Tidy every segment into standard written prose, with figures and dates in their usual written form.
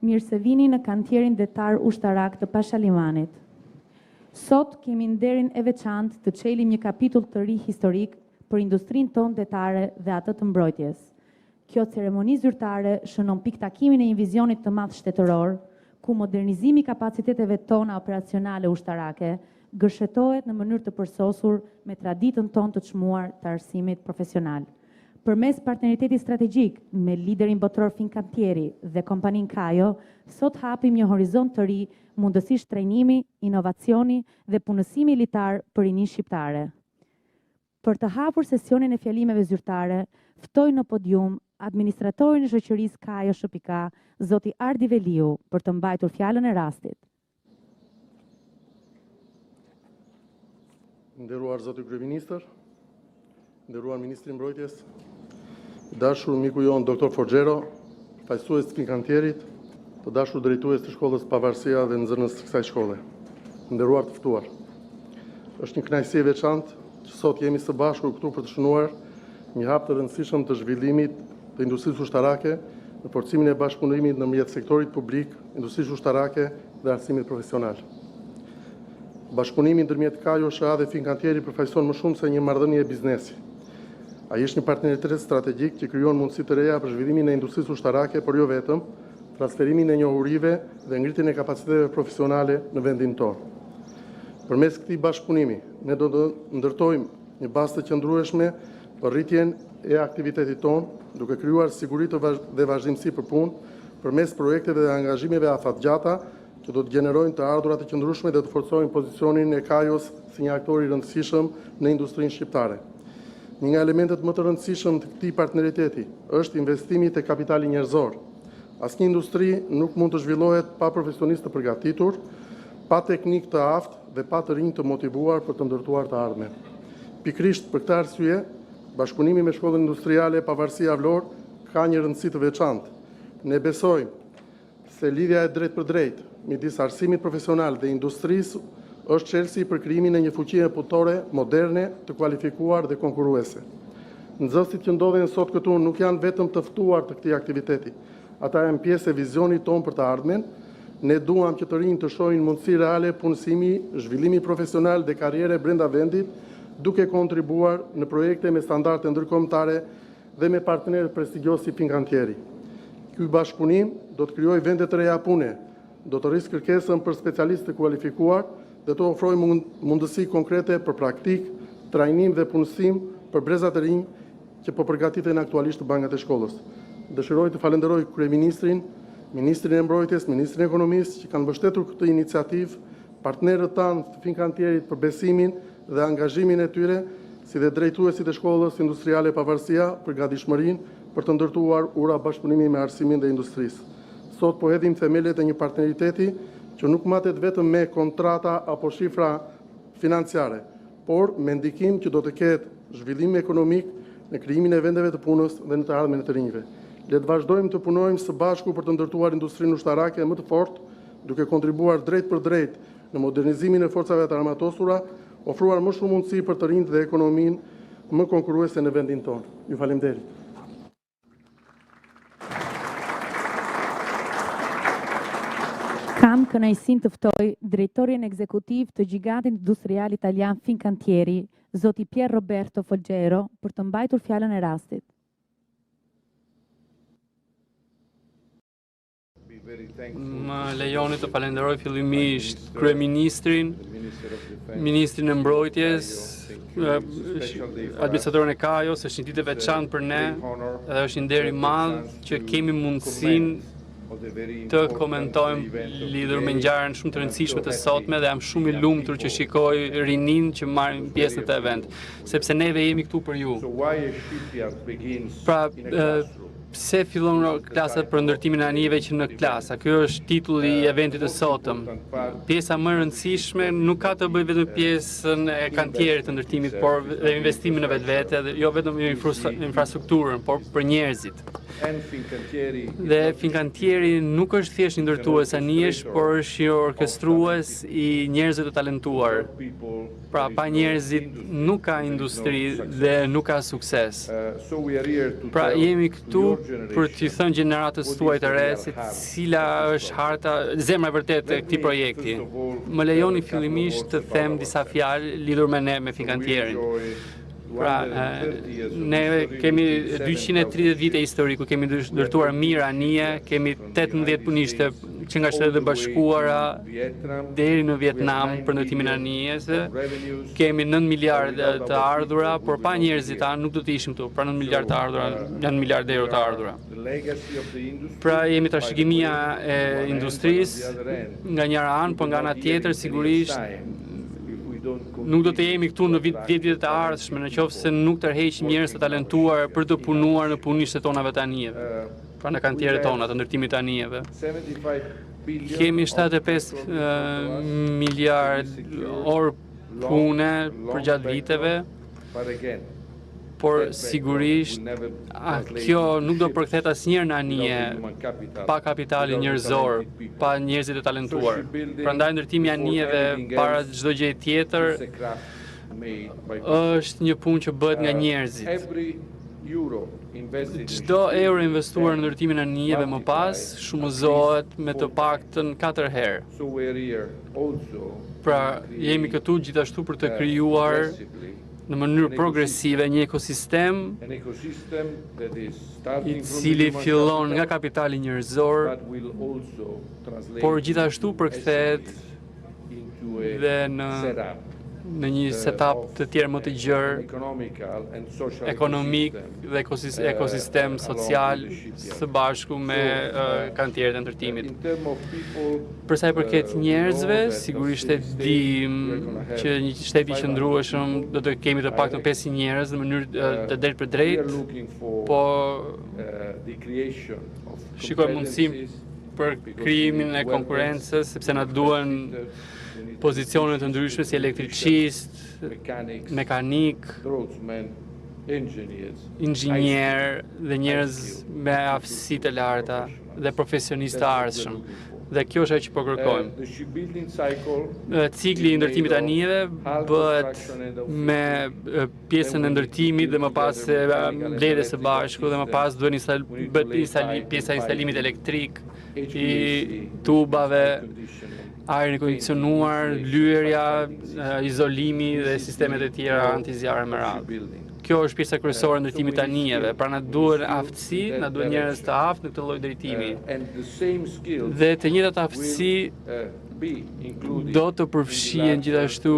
Mirë se vini në kantierin detar ushtarak të Pashalimanit. Sot kemi nderin e veçantë të çelim një kapitull të ri historik për industrinë tonë detare dhe atë të mbrojtjes. Kjo ceremoni zyrtare shënon pikëtakimin e një vizioni të madh shtetëror, ku modernizimi i kapaciteteve tona operacionale ushtarake gërshetohet në mënyrë të përsosur me traditën tonë të çmuar të arsimit profesional. Përmes partneritetit strategjik me liderin botëror Fincantieri dhe kompaninë Kajo, sot hapim një horizont të ri mundësish trajnimi, inovacioni dhe punësimi elitar për rininë shqiptare. Për të hapur sesionin e fjalimeve zyrtare, ftoj në podium administratorin e shoqërisë Kajo SHPK, zoti Ardi Veliu, për të mbajtur fjalën e rastit. Nderuar zoti kryeministër, nderuar ministri i Mbrojtjes, i dashur miku jonë doktor Folgiero, përfaqësues të Fincantierit, të dashur drejtues të shkollës Pavarësia dhe nxënës të kësaj shkolle, të nderuar të ftuar. Është një kënaqësi e veçantë që sot jemi së bashku këtu për të shënuar një hap të rëndësishëm të zhvillimit të industrisë ushtarake në forcimin e bashkëpunimit ndërmjet sektorit publik, industrisë ushtarake dhe arsimit profesional. Bashkëpunimi ndërmjet Kajo S.A. dhe Fincantieri përfaqëson më shumë se një marrëdhënie biznesi. Ai është një partneritet strategjik që krijon mundësi të reja për zhvillimin e industrisë ushtarake, por jo vetëm, transferimin e njohurive dhe ngritjen e kapaciteteve profesionale në vendin tonë. Përmes këtij bashkëpunimi, ne do të ndërtojmë një bazë të qëndrueshme për rritjen e aktivitetit tonë, duke krijuar siguri të dhe vazhdimësi për punë, përmes projekteve dhe angazhimeve afatgjata që do të gjenerojnë të ardhura të qëndrueshme dhe të forcojnë pozicionin e Kajos si një aktor i rëndësishëm në industrinë shqiptare. Një nga elementet më të rëndësishëm të këtij partneriteti është investimi te kapitali njerëzor. Asnjë industri nuk mund të zhvillohet pa profesionistë të përgatitur, pa teknik të aftë dhe pa të rinj të motivuar për të ndërtuar të ardhmen. Pikërisht për këtë arsye, bashkëpunimi me Shkollën Industriale Pavarësia Vlorë ka një rëndësi të veçantë. Ne besojmë se lidhja e drejtpërdrejtë midis arsimit profesional dhe industrisë është çelësi për krijimin e një fuqie punëtore moderne, të kualifikuar dhe konkurruese. Nxënësit që ndodhen sot këtu nuk janë vetëm të ftuar të këtij aktiviteti. Ata janë pjesë e vizionit tonë për të ardhmen. Ne duam që të rinjtë të shohin mundësi reale punësimi, zhvillimi profesional dhe karriere brenda vendit, duke kontribuar në projekte me standarde ndërkombëtare dhe me partnerë prestigjioz si Fincantieri. Ky bashkëpunim do të krijojë vende të reja pune, do të rrisë kërkesën për specialistë të kualifikuar dhe të ofrojë mundësi konkrete për praktik, trajnim dhe punësim për brezat e rinj që po përgatiten aktualisht në bankat e shkollës. Dëshiroj të falenderoj kryeministrin, ministrin e Mbrojtjes, ministrin e Ekonomisë që kanë mbështetur këtë iniciativë, partnerët tanë të Fincantierit për besimin dhe angazhimin e tyre, si dhe drejtuesit e shkollës industriale Pavarësia për gatishmërinë për të ndërtuar ura bashkëpunimi me arsimin dhe industrisë. Sot po hedhim themelet e një partneriteti që nuk matet vetëm me kontrata apo shifra financiare, por me ndikim që do të ketë zhvillim ekonomik në krijimin e vendeve të punës dhe në të ardhmen e të rinjve. Le të vazhdojmë të punojmë së bashku për të ndërtuar industrinë ushtarake më të fortë, duke kontribuar drejtpërdrejt në modernizimin e forcave të armatosura, ofruar më shumë mundësi për të rinjtë dhe ekonominë më konkurruese në vendin tonë. Ju faleminderit. Kam kënaqësinë të ftoj drejtorin ekzekutiv të gjigantit industrial italian Fincantieri, zoti Pier Roberto Folgiero, për të mbajtur fjalën e rastit. Më lejoni të falenderoj fillimisht kryeministrin, ministrin e mbrojtjes, administratorin e Kajos, është një ditë e veçantë për ne dhe është një nder i madh që kemi mundësinë të komentojmë lidhur me ngjarjen shumë të rëndësishme të sotme dhe jam shumë i lumtur që shikoj rininë që marrin pjesë në këtë event, sepse neve jemi këtu për ju. Pra, pse fillon klasat për ndërtimin e anijeve që në klasa? Ky është titulli i eventit të sotëm. Pjesa më e rëndësishme nuk ka të bëjë vetëm pjesën e kantierit të ndërtimit, por dhe investimin në vetvete, dhe jo vetëm në infrastrukturën, por për njerëzit. Dhe Fincantieri nuk është thjesht një ndërtues anijesh, por është një orkestrues i njerëzve të talentuar. Pra, pa njerëzit nuk ka industri dhe nuk ka sukses. Pra, jemi këtu për t'i thënë gjeneratës tuaj të re se cila është harta, zemra e vërtetë e këtij projekti. Më lejoni fillimisht të them disa fjalë lidhur me ne, me Fincantierin. Pra, ne kemi 230 vite histori ku kemi ndërtuar mijëra anije, kemi 18 punishte që nga Shtetet e Bashkuara deri në Vietnam për ndërtimin e anijeve. Kemi 9 miliard të ardhura, por pa njerëzit tanë nuk do të ishim këtu. Pra 9 miliard të ardhura, 9 miliard euro të ardhura. Pra jemi trashëgimia e industrisë nga njëra anë, por nga ana tjetër sigurisht nuk do të jemi këtu në vit 10 vitet e ardhshme në qoftë se nuk tërheqim njerëz të talentuar për të punuar në punishtet tona të anijeve, pra në kantieret tona të ndërtimit të anijeve. Kemi 75 miliard orë pune përgjatë viteve, por sigurisht a, kjo nuk do përkthehet asnjëherë në anije pa kapitalin njerëzor, pa njerëzit e talentuar. Prandaj ndërtimi i anijeve para çdo gjë tjetër është një punë që bëhet nga njerëzit. Çdo euro investuar në ndërtimin e anijeve më pas shumëzohet me të paktën 4 herë. Pra, jemi këtu gjithashtu për të krijuar në mënyrë progresive një ekosistem i cili fillon nga kapitali njerëzor, por gjithashtu përkthehet dhe në në një setup të tjerë më të gjerë ekonomik dhe ekosistem social së bashku me kantieret e ndërtimit. Për sa i përket njerëzve, sigurisht e dim që një shtet i qëndrueshëm do të kemi të paktën 500 njerëz në mënyrë të drejtpërdrejtë, po shikojmë mundësinë për krijimin e konkurrencës, sepse na duhen pozicione të ndryshme si elektricist, mekanik, inxhinier dhe njerëz me aftësi të larta dhe profesionistë të ardhshëm. Dhe kjo është ajo që po kërkojmë. Cikli i ndërtimit të anijeve bëhet me pjesën e ndërtimit dhe më pas mbledhjes së bashku dhe më pas duhet instal bëhet instali pjesa e instalimit elektrik i tubave, ajrin e kondicionuar, lyerja, izolimi dhe sistemet e tjera antizjarre me radhë. Kjo është pjesa kryesore e ndërtimit të anijeve. Pra na duhen aftësi, na duhen njerëz të aftë në këtë lloj drejtimi. Dhe të njëjtat aftësi do të përfshihen gjithashtu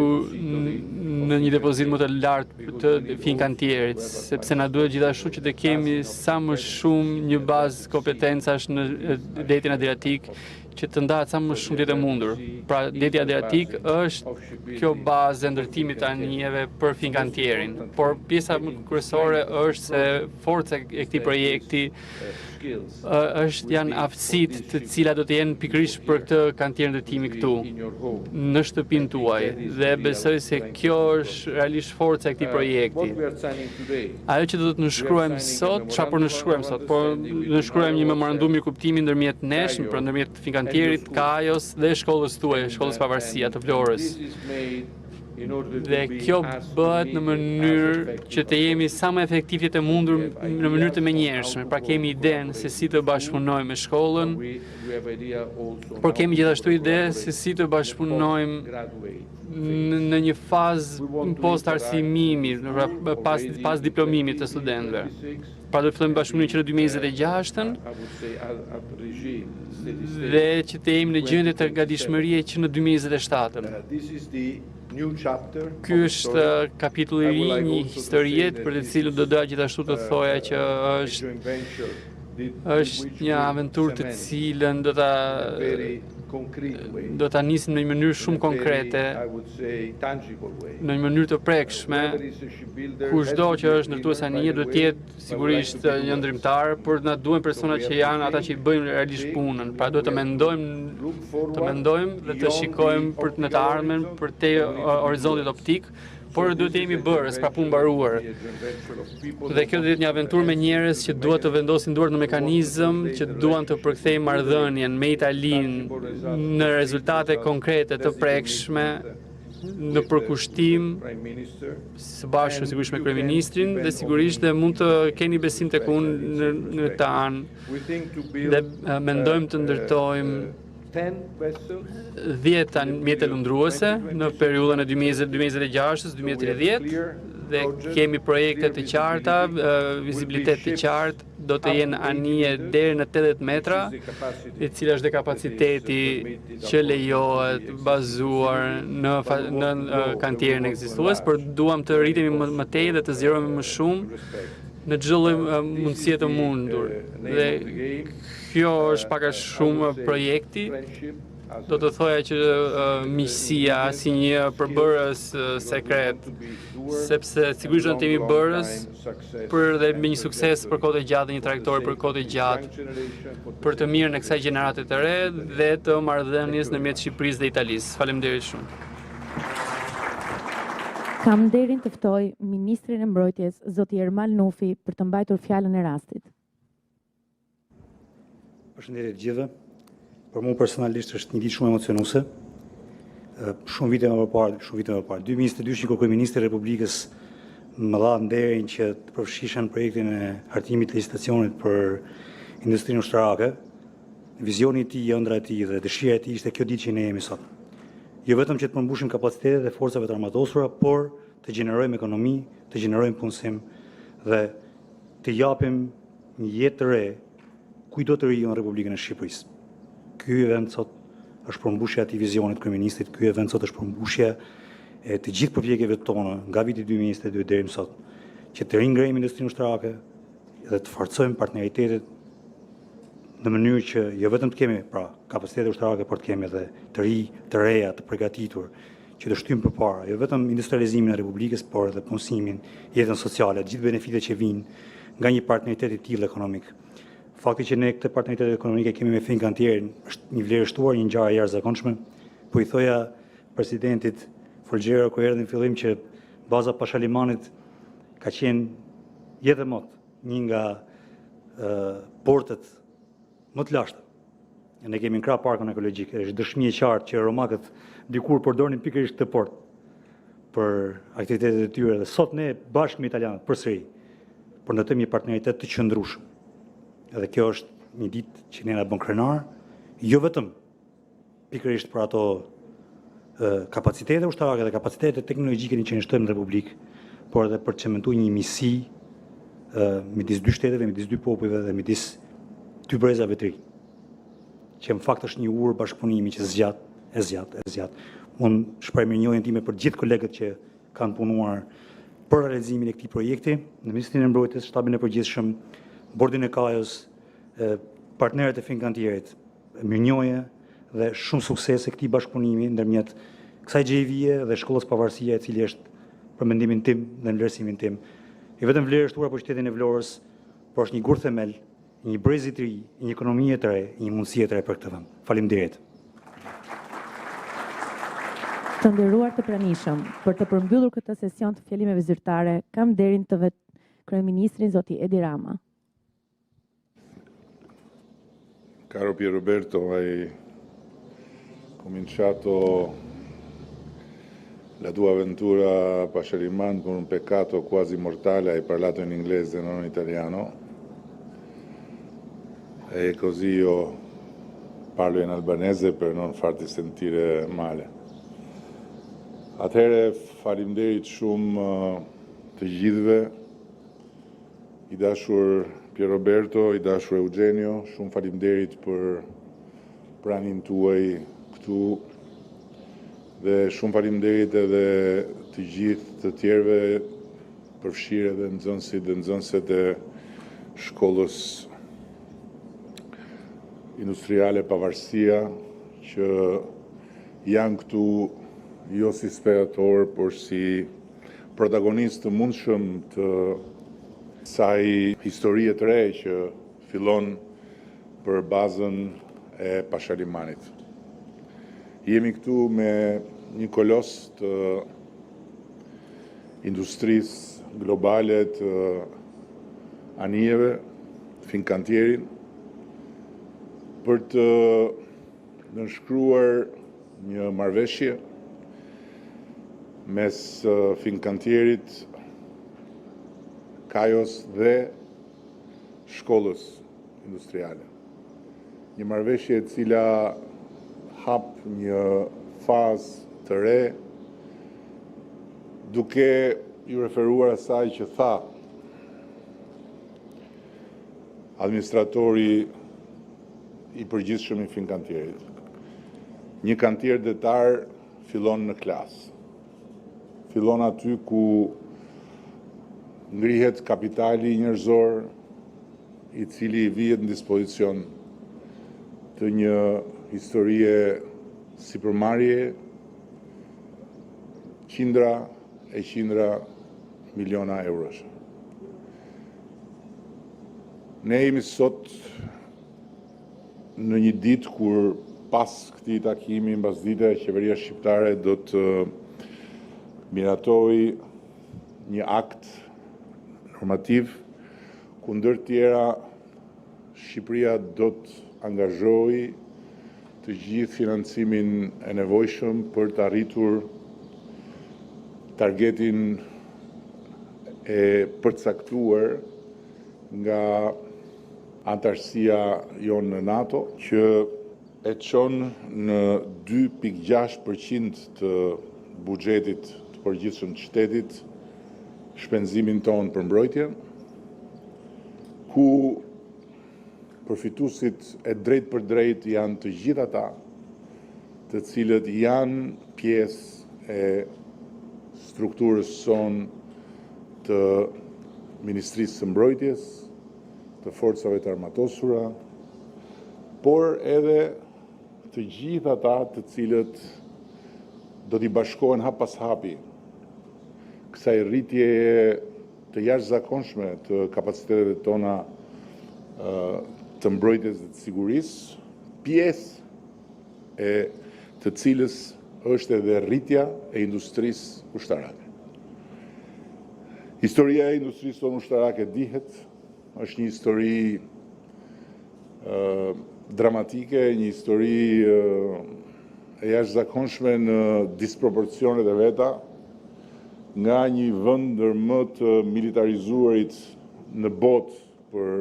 në një depozit më të lartë të Fincantierit, sepse na duhet gjithashtu që të kemi sa më shumë një bazë kompetencash në detin Adriatik që të ndahet sa më shumë të jetë e mundur. Pra, deti Adriatik është kjo bazë e ndërtimit të anijeve për Fincantierin, por pjesa më kryesore është se forca e këtij projekti është janë aftësitë të cilat do të jenë pikërisht për këtë kantier ndërtimi këtu në shtëpinë tuaj dhe besoj se kjo është realisht forca e këtij projekti. Ajo që do të nënshkruajmë sot, çfarë po nënshkruajmë sot? Po nënshkruajmë një memorandum mirëkuptimi ndërmjet nesh, pra ndërmjet Fincantierit, Kajos dhe shkollës tuaj, shkollës Pavarësia të Vlorës. Dhe kjo bëhet në mënyrë që të jemi sa më efektiv të mundur në mënyrë të menjëhershme. Pra kemi idenë se si të bashkëpunojmë me shkollën, por kemi gjithashtu ide se si të bashkëpunojmë në një fazë post arsimimi, pra pas pas diplomimit të studentëve. Pra do të fillojmë bashkëpunimin që në 2026-ën dhe që të jemi në gjendje të gatishmërie që në 2027-ën. Ky është kapitulli i ri i një historie për të cilën do doja gjithashtu të thoja që është është një aventurë të cilën do ta do ta nisim në një mënyrë shumë konkrete, në një mënyrë të prekshme, kushdo që është ndërtues anije duhet të jetë sigurisht një ndërtimtar, por na duhen persona që janë ata që i bëjnë realisht punën. Pra duhet të mendojmë, të mendojmë dhe të shikojmë për në të ardhmen për te horizontit optik, Por duhet të jemi bërës, pra punë mbaruar. Dhe kjo do të jetë një aventurë me njerëz që duan të vendosin duart në mekanizëm, që duan të përkthejnë marrëdhënien me Italinë në rezultate konkrete të prekshme, në përkushtim së bashku sigurisht me kryeministrin dhe sigurisht dhe mund të keni besim tek unë në në këtë anë dhe mendojmë të ndërtojmë 10 mjete lundruese në periudhën e 2020-2026, 2030 dhe kemi projekte të qarta, vizibilitet të qartë, do të jenë anije deri në 80 metra, e cila është dhe kapaciteti që lejohet bazuar në në kantierin ekzistues, por duam të rritemi më, më tej dhe të zgjerohemi më shumë në çdo lloj mundësie të mundur. Dhe kjo është pak a shumë projekti. Do të thoja që miqësia si një përbërës sekret, sepse sigurisht do të jemi bërës për dhe me një sukses për kohë të gjatë dhe një trajektore për kohë të gjatë për të mirën e kësaj gjenerate të re dhe të marrëdhënies ndërmjet Shqipërisë dhe Italisë. Faleminderit shumë. Kam nderin të ftoj ministrin e Mbrojtjes, zoti Ermal Nufi, për të mbajtur fjalën e rastit. Përshëndetje të gjithëve. Për mua personalisht është një ditë shumë emocionuese. Shumë vite më parë, shumë vite më parë, 2022 kur kryeministri i Republikës më dha nderin që të përfshihesha në projektin e hartimit të legjislacionit për industrinë ushtarake. Vizioni i tij, ëndrra e tij dhe dëshira e tij ishte kjo ditë që ne jemi sot. Jo vetëm që të përmbushim kapacitetet e forcave të armatosura, por të gjenerojmë ekonomi, të gjenerojmë punësim dhe të japim një jetë të re kujtdo të riu në Republikën e Shqipërisë. Ky event sot është përmbushja e atij vizioni të kryeministrit, ky event sot është përmbushja e të gjithë përpjekjeve tona nga viti 2022 deri më sot, që të ringrejmë industrinë ushtarake dhe të forcojmë partneritetet në mënyrë që jo vetëm të kemi pra kapacitete ushtarake, por të kemi edhe të ri, të reja, të përgatitur, që të shtyjmë përpara, jo vetëm industrializimin e Republikës, por edhe punësimin, jetën sociale, të gjithë benefitet që vijnë nga një partneritet i tillë ekonomik. Fakti që ne këtë partneritet ekonomik e kemi me Fincantierin është një vlerë shtuar, një ngjarje e jashtëzakonshme. Po i thoja presidentit Folgiero kur erdhi në fillim që baza Pashalimanit ka qenë jetë e mot një nga portet më të lashta. Ne kemi në krah parkun ekologjik, është dëshmi e qartë që romakët dikur përdornin pikërisht këtë port për aktivitetet e tyre dhe sot ne bashkë me italianët përsëri po ndërtojmë një partneritet të qëndrueshëm. Edhe kjo është një ditë që ne na bën krenar, jo vetëm pikërisht për ato kapacitete ushtarake dhe kapacitete teknologjike që ne shtojmë në Republikë, por edhe për të çimentuar një miqësi midis dy shteteve, midis dy popujve dhe midis dy brezave të rinj. Që në fakt është një urë bashkëpunimi që zgjat, e zgjat, e zgjat. Unë shpreh mirënjohjen time për gjithë kolegët që kanë punuar për realizimin e këtij projekti në Ministrinë e Mbrojtjes, Shtabin e Përgjithshëm, Bordin e Kajos, partnerët e Fincantierit. Mirënjohje dhe shumë suksese këtij bashkëpunimi ndërmjet kësaj JV-je dhe Shkollës Pavarësia, e cili është për mendimin tim dhe në vlerësimin tim, jo vetëm vlerë e shtuar për qytetin e Vlorës, por është një gur themel i një brezi të ri, i një ekonomie të re, i një mundësie të re për këtë vend. Faleminderit. Të nderuar të pranishëm, për të përmbyllur këtë sesion të fjalimeve zyrtare, kam nderin të ftoj kryeministrin zoti Edi Rama. Caro Pierroberto, hai cominciato la tua avventura a Pashaliman con un peccato quasi mortale, hai parlato in inglese, non in italiano. E così io parlo in albanese per non farti sentire male. Atëherë, faleminderit shumë të gjithëve I dashur Pierroberto, i dashur Eugenio, shumë faleminderit për praninë tuaj këtu dhe shumë faleminderit edhe të gjithë të tjerëve, përfshirë edhe nxënësit dhe nxënëset e shkollës industriale Pavarësia që janë këtu jo si spektatorë, por si protagonistë të mundshëm të kësaj historie të re që fillon për bazën e Pashalimanit. Jemi këtu me një kolos të industrisë globale të anijeve, Finkantierin, për të nënshkruar një marrëveshje mes Finkantierit, Kajos dhe shkollës industriale. Një marrëveshje e cila hap një fazë të re duke iu referuar asaj që tha administratori i përgjithshëm i Finkantierit. Një kantier detar fillon në klasë. Fillon aty ku ngrihet kapitali njerëzor i cili vihet në dispozicion të një historie sipërmarrje qindra e qindra miliona eurosh. Ne jemi sot në një ditë kur pas këtij takimi mbasdite qeveria shqiptare do të miratojë një akt normativ ku ndër tjera Shqipëria do të angazhojë të gjithë financimin e nevojshëm për të arritur targetin e përcaktuar nga anëtarësia jonë në NATO, që e çon në 2.6% të buxhetit të përgjithshëm të shtetit shpenzimin tonë për mbrojtjen, ku përfituesit e drejtpërdrejtë janë të gjithë ata të cilët janë pjesë e strukturës sonë të Ministrisë së Mbrojtjes, të Forcave të Armatosura, por edhe të gjithë ata të cilët do t'i bashkohen hap pas hapi kësaj rritjeje të jashtëzakonshme të kapaciteteve tona të mbrojtjes dhe të sigurisë, pjesë e të cilës është edhe rritja e industrisë ushtarake. Historia e industrisë sonë ushtarake dihet, është një histori dramatike, një histori e jashtëzakonshme në disproporcionet e veta, nga një vend ndër më të militarizuarit në botë për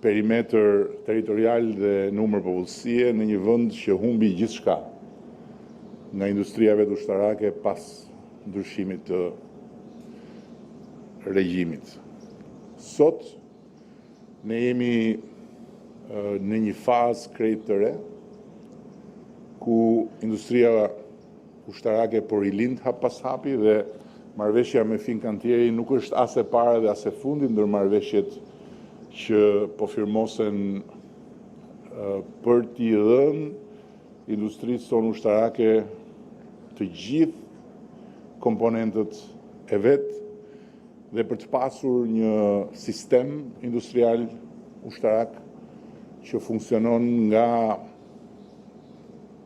perimetër territorial dhe numër popullsie, në një vend që humbi gjithçka nga industria e vet ushtarake pas ndryshimit të regjimit. Sot ne jemi në një fazë krejt të re, ku industria ushtarake po rilind hap pas hapi dhe marrëveshja me Fincantieri nuk është as e para dhe as e fundit ndër marrëveshjet që po firmosen për t'i dhënë industrisë sonë ushtarake të gjithë komponentët e vet dhe për të pasur një sistem industrial ushtarak që funksionon nga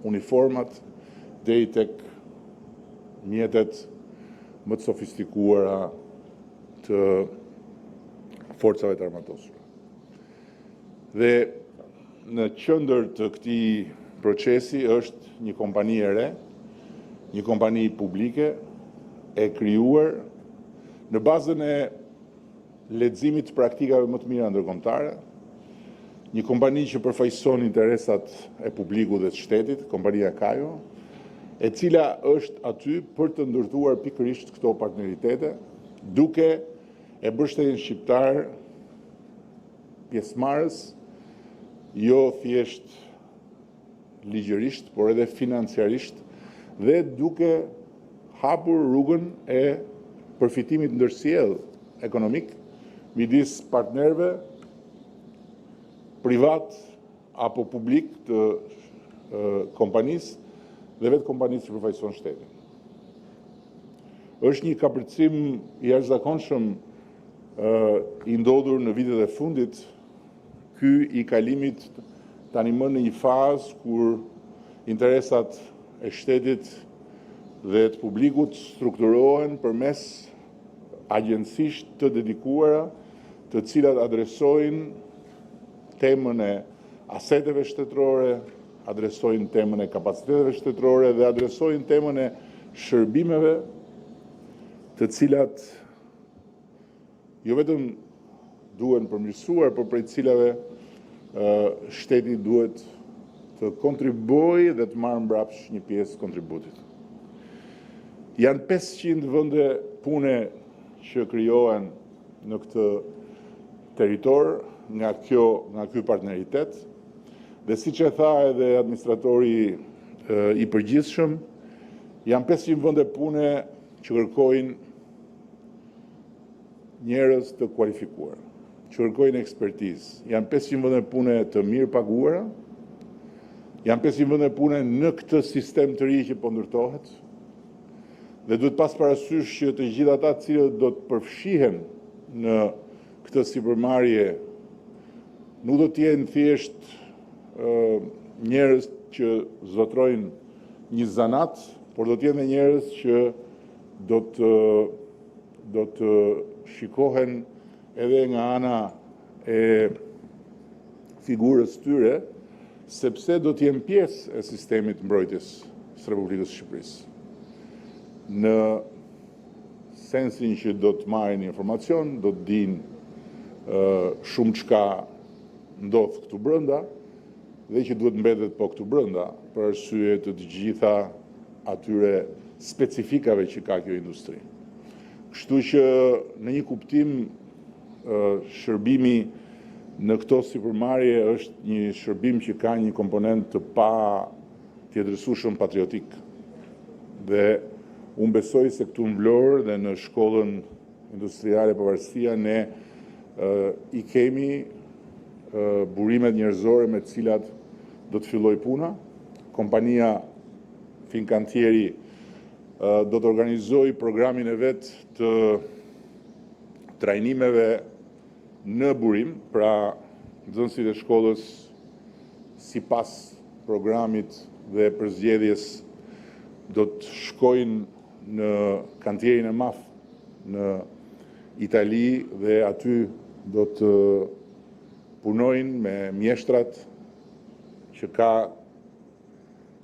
uniformat deri tek mjetet më të sofistikuara të forcave të armatosura. Dhe në qendër të këtij procesi është një kompani e re, një kompani publike e krijuar në bazën e leximit të praktikave më të mira ndërkombëtare, një kompani që përfaqëson interesat e publikut dhe të shtetit, kompania Kajo, e cila është aty për të ndërtuar pikërisht këto partneritete, duke e bërë shtetin shqiptar pjesëmarrës, jo thjesht ligjërisht, por edhe financiarisht, dhe duke hapur rrugën e përfitimit ndërsjellë ekonomik midis partnerëve privat apo publik të kompanisë dhe vetë kompanisë që përfaqëson shtetin. Është një kapërcim i jashtëzakonshëm i ndodhur në vitet e fundit, ky i kalimit tani më në një fazë kur interesat e shtetit dhe të publikut strukturohen përmes agjencish të dedikuara, të cilat adresojnë temën e aseteve shtetërore, adresojnë temën e kapaciteteve shtetërore dhe adresojnë temën e shërbimeve, të cilat jo vetëm duhen përmirësuar, por prej të cilave shteti duhet të kontribuojë dhe të marrë mbrapsht një pjesë të kontributit. Janë 500 vende pune që krijohen në këtë territor nga kjo nga ky partneritet dhe siç e tha edhe administratori i përgjithshëm, janë 500 vende pune që kërkojnë njerëz të kualifikuar, që kërkojnë ekspertizë. Janë 500 vende pune të mirëpaguara, janë 500 vende pune në këtë sistem të ri që po ndërtohet. Dhe duhet pas parasysh që të gjithë ata të cilët do të përfshihen në këtë sipërmarrje nuk do të jenë thjesht njerëz që zotërojnë një zanat, por do të jenë njerëz që do të do të shikohen edhe nga ana e figurës tyre, sepse do të jenë pjesë e sistemit të mbrojtjes së Republikës së Shqipërisë. Në sensin që do të marrin informacion, do të dinë shumë çka ndodh këtu brenda dhe që duhet mbetet po këtu brenda për arsye të të gjitha atyre specifikave që ka kjo industri. Kështu që në një kuptim shërbimi në këto sipërmarrje është një shërbim që ka një komponent të patjetërsueshëm patriotik. Dhe unë besoj se këtu në Vlorë dhe në shkollën industriale Pavarësia ne i kemi burimet njerëzore me të cilat do të fillojë puna. Kompania Fincantieri do të organizojë programin e vet të trajnimeve në burim, pra nxënësit e shkollës sipas programit dhe përzgjedhjes do të shkojnë në kantierin e madh në Itali dhe aty do të punojnë me mjeshtrat që ka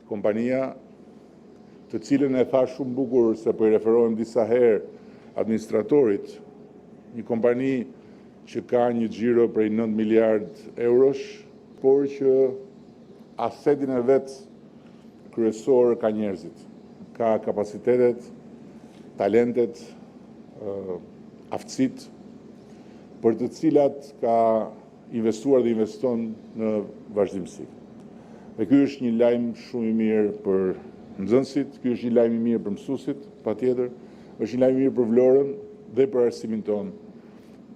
kompania, të cilën e tha shumë bukur se po i referohem disa herë administratorit, një kompani që ka një xhiro prej 9 miliard eurosh, por që asetin e vet kryesor ka njerëzit, ka kapacitetet, talentet, aftësitë, për të cilat ka investuar dhe investon në vazhdimësi. Dhe ky është një lajm shumë i mirë për nxënësit, ky është një lajm i mirë për mësuesit, patjetër, është një lajm i mirë për Vlorën dhe për arsimin tonë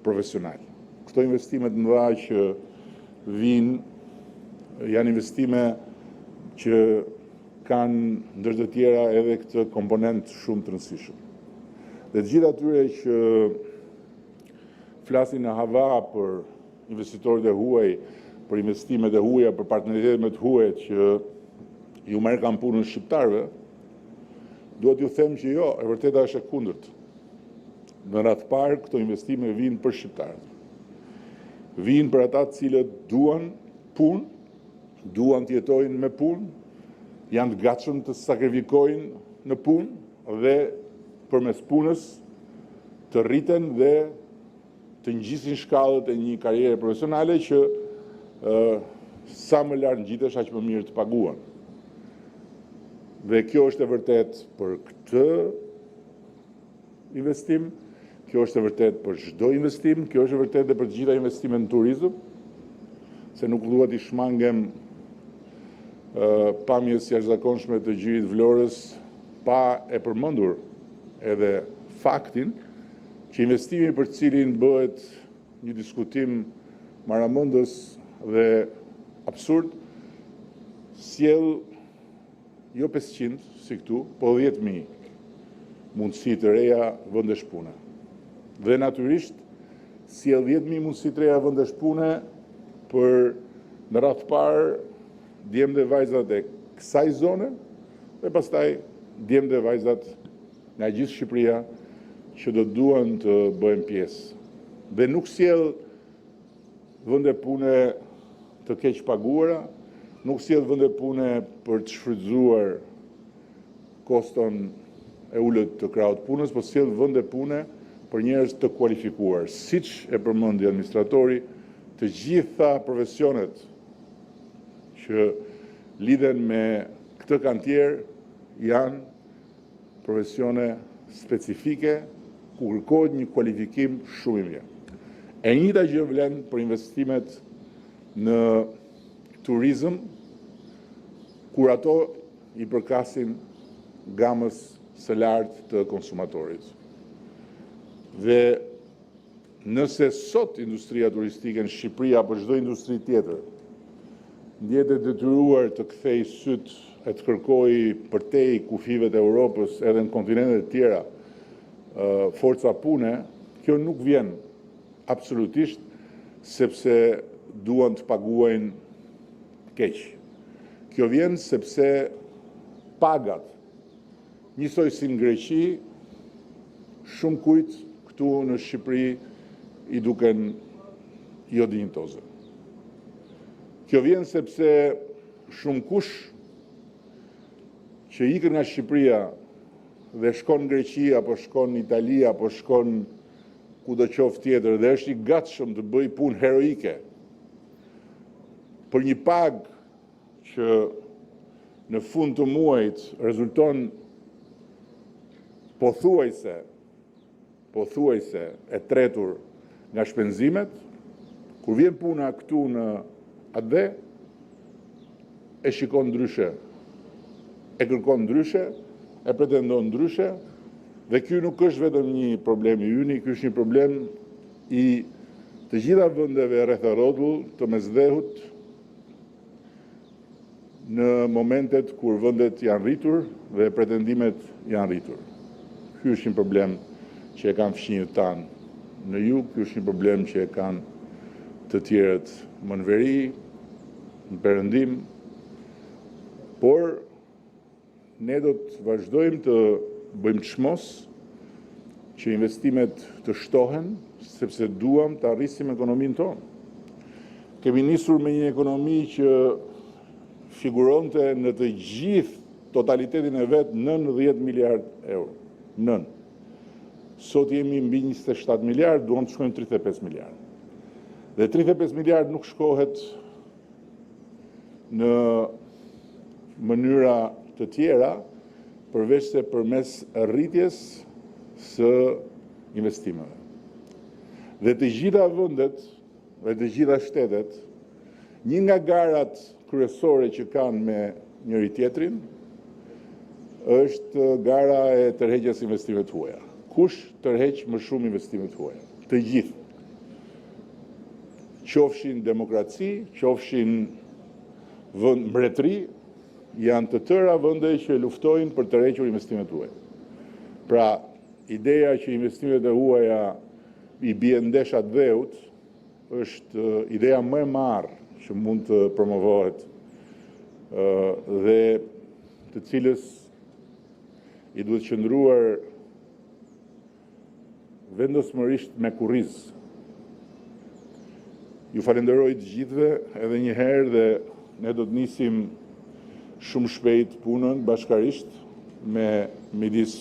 profesional. Këto investime të mëdha që vijnë janë investime që kanë ndër të tjera edhe këtë komponent shumë të rëndësishëm. Dhe të gjithë atyre që flasin në hava për investitorët e huaj, për investimet e huaja, për partneritetet me të huajt që ju merrkan punën shqiptarëve, dua t'ju them që jo, e vërteta është e kundërt. Në radhë të parë, këto investime vijnë për shqiptarët. Vijnë për ata të cilët duan punë, duan të jetojnë me punë, janë të gatshëm të sakrifikojnë në punë dhe përmes punës të rriten dhe të ngjisin shkallët e një karriere profesionale që sa më lart ngjitesh, aq më mirë të paguan. Dhe kjo është e vërtetë për këtë investim, kjo është e vërtetë për çdo investim, kjo është e vërtetë dhe për të gjitha investimet në turizëm, se nuk dua t'i shmangem pamjes së jashtëzakonshme të gjirit Vlorës pa e përmendur edhe faktin që investimi për të cilin bëhet një diskutim marramendës dhe absurd sjell jo 500 si këtu, po 10.000 mundësi të reja vendesh pune. Dhe natyrisht sjell 10.000 mundësi të reja vendesh pune për në radhë të parë djem dhe vajzat e kësaj zone dhe pastaj djemtë dhe vajzat nga gjithë Shqipëria që do të duan të bëhen pjesë. Dhe nuk sjell vende pune të keqpaguara, nuk sjell vende pune për të shfrytëzuar koston e ulët të krahut të punës, po sjell vende pune për njerëz të kualifikuar. Siç e përmendi administratori, të gjitha profesionet që lidhen me këtë kantier janë profesione specifike ku kërkohet një kualifikim shumë i mirë. E njëjta gjë vlen për investimet në turizëm, kur ato i përkasin gamës së lartë të konsumatorit. Dhe nëse sot industria turistike në Shqipëri apo çdo industri tjetër ndjehet e detyruar të kthejë sytë e të kërkojë përtej kufijve të Europës edhe në kontinente të tjera forca pune, kjo nuk vjen absolutisht sepse duan të paguajnë keq. Kjo vjen sepse pagat, njësoj si në Greqi, shumë kujt këtu në Shqipëri i duken jo dinjitoze. Kjo vjen sepse shumë kush që ikën nga Shqipëria dhe shkon në Greqi apo shkon në Itali apo shkon kudo qoftë tjetër dhe është i gatshëm të bëjë punë heroike për një pagë që në fund të muajit rezulton pothuajse pothuajse e tretur nga shpenzimet, kur vjen puna këtu në atdhe, e shikon ndryshe, e kërkon ndryshe, e pretendon ndryshe, dhe ky nuk është vetëm një problem i yni, ky është një problem i të gjitha vendeve rreth e rrotull të Mesdheut në momentet kur vendet janë rritur dhe pretendimet janë rritur. Ky është një problem që e kanë fqinjët tanë në jug, ky është një problem që e kanë të tjerët më në veri, në perëndim, por Ne do të vazhdojmë të bëjmë çmos që investimet të shtohen, sepse duam ta rrisim ekonominë tonë. Kemi nisur me një ekonomi që figuronte në të gjithë totalitetin e vet nën 10 miliard euro. Nën. Sot jemi mbi 27 miliard, duam të shkojmë 35 miliard. Dhe 35 miliard nuk shkohet në mënyra të tjera përveçse përmes rritjes së investimeve. Dhe të gjitha vendet dhe të gjitha shtetet, një nga garat kryesore që kanë me njëri-tjetrin është gara e tërheqjes së investimeve të huaja. Kush tërheq më shumë investime të huaja? Të gjithë. Qofshin demokraci, qofshin vend mbretëri, janë të tëra vende që luftojnë për të tërhequr investime të huaja. Pra, ideja që investimet e huaja i bien ndesh atdheut është ideja më e marrë që mund të promovohet dhe të cilës i duhet qëndruar vendosmërisht me kurriz. Ju falenderoj të gjithëve edhe një herë dhe ne do të nisim shumë shpejt punën bashkarisht me midis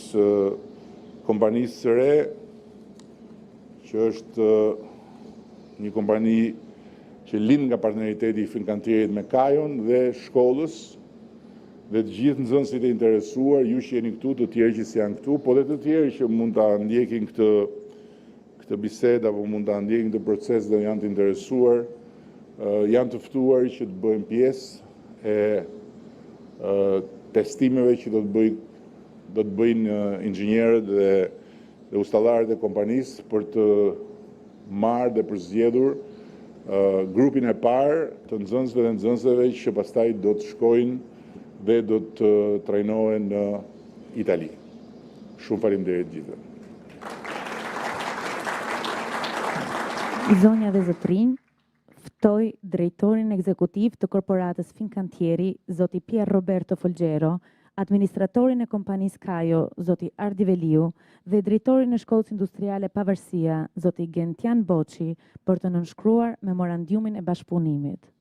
kompanisë së re, që është një kompani që lind nga partneriteti i Fincantierit me Kajon dhe shkollës dhe të gjithë nxënësit e interesuar, ju që jeni këtu, të tjerë që s'janë këtu, po dhe të tjerë që mund ta ndjekin këtë këtë bisedë apo mund ta ndjekin këtë proces dhe janë të interesuar, janë të ftuar që të bëhen pjesë e testimeve që do të bëj do të bëjnë inxhinierët dhe dhe ustallarët e kompanisë për të marrë dhe përzgjedhur grupin e parë të nxënësve dhe nxënëseve që pastaj do të shkojnë dhe do të trajnohen në Itali. Shumë faleminderit të gjithëve. Zonja dhe zotërinj, ftoj drejtorin ekzekutiv të Korporatës Fincantieri, zoti Pier Roberto Folgiero. administratorin e kompanisë Kajo, zoti Ardi Veliu, dhe drejtorin e Shkollës Industriale Pavarësia, zoti Gentian Boçi, për të nënshkruar memorandiumin e bashkëpunimit.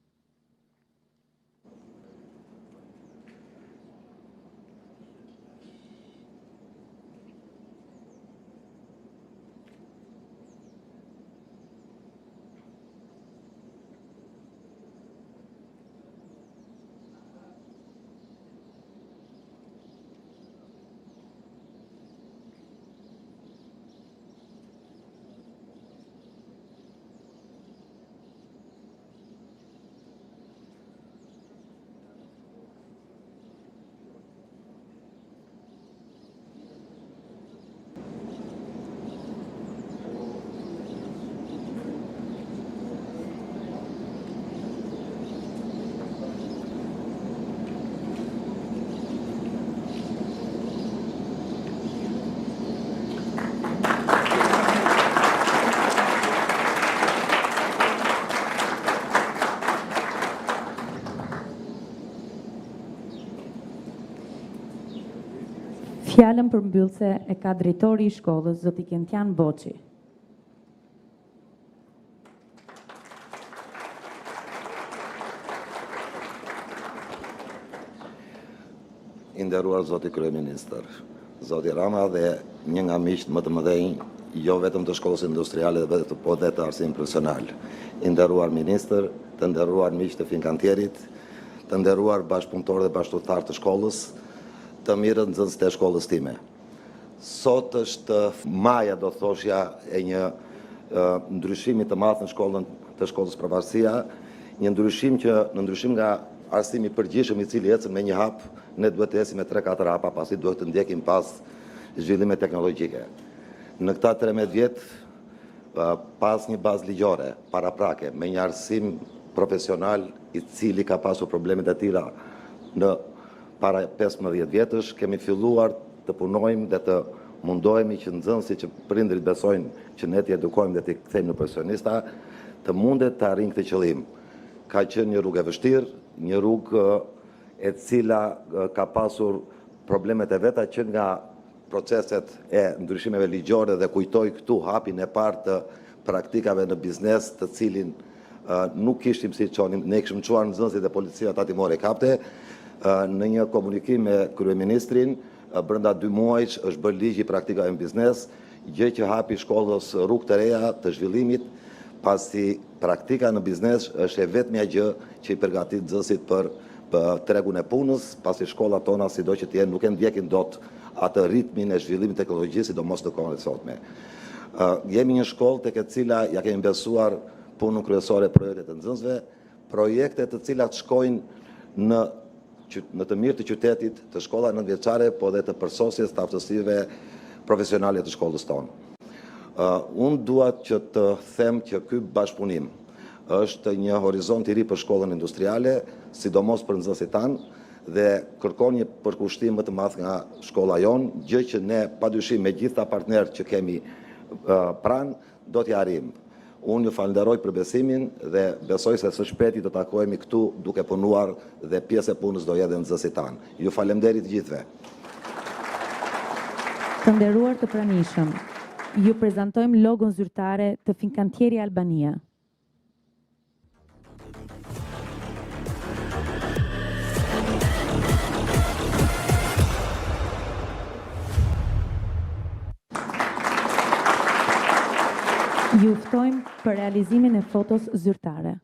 Fjalën përmbyllëse e ka drejtori i shkollës, zoti Gentian Boçi. I nderuar zoti kryeministër, zoti Rama dhe një nga miqtë më të mëdhenj, jo vetëm të shkollës industriale, po dhe të arsimit profesional. I nderuar ministër, të nderuar miq të Finkantierit, të nderuar bashkëpunëtorë dhe bashkëudhëtarë të shkollës, të mirët nxënës të shkollës time. Sot është maja, do thoshja, e një ndryshimi të madh në shkollën të shkollës Pavarësia, një ndryshim që në ndryshim nga arsimi i përgjithshëm i cili ecën me një hap, ne duhet të ecim me 3-4 hapa, pasi duhet të ndjekim pas zhvillimet teknologjike. Në këta 13 vjet, pas një bazë ligjore, paraprake, me një arsim profesional i cili ka pasur problemet e tilla në para 15 vjetësh, kemi filluar të punojmë dhe të mundohemi që nxënësit që prindërit besojnë që ne t'i edukojmë dhe t'i kthejmë në profesionista, të mundet të arrijnë këtë qëllim. Ka qenë një rrugë e vështirë, një rrugë e cila ka pasur problemet e veta që nga proceset e ndryshimeve ligjore dhe kujtoj këtu hapin e parë të praktikave në biznes, të cilin nuk kishim si çonim, ne kishim çuar nxënësit e policia tatimore kapte, në një komunikim me kryeministrin, brenda 2 muajsh është bërë ligji i praktikave në biznes, gjë që hapi shkollës rrugë të reja të zhvillimit, pasi praktika në biznes është e vetmja gjë që i përgatit nxënësit për tregun e punës, pasi shkollat tona sido që të jenë nuk e ndjekin dot atë ritmin e zhvillimit të teknologjisë, sidomos në kohën e sotme. Jemi një shkollë tek e cila ja kemi besuar punën kryesore projektet e nxënësve, projekte të cilat shkojnë në në të mirë të qytetit, të shkolla nëntëvjeçare, po dhe të përsosjes të aftësive profesionale të shkollës tonë. Unë dua që të them që ky bashkëpunim është një horizont i ri për shkollën industriale, sidomos për nxënësit tanë, dhe kërkon një përkushtim më të madh nga shkolla jonë, gjë që ne padyshim me gjithë ta partnerët që kemi pranë, do t'ja arrijmë. Unë ju falenderoj për besimin dhe besoj se së shpejti do takohemi këtu duke punuar dhe pjesë e punës do jetë dhe nxënësit tanë. Ju faleminderit të gjithëve. Të nderuar të pranishëm, ju prezantojmë logon zyrtare të Fincantieri Albania. Ju ftojmë për realizimin e fotos zyrtare.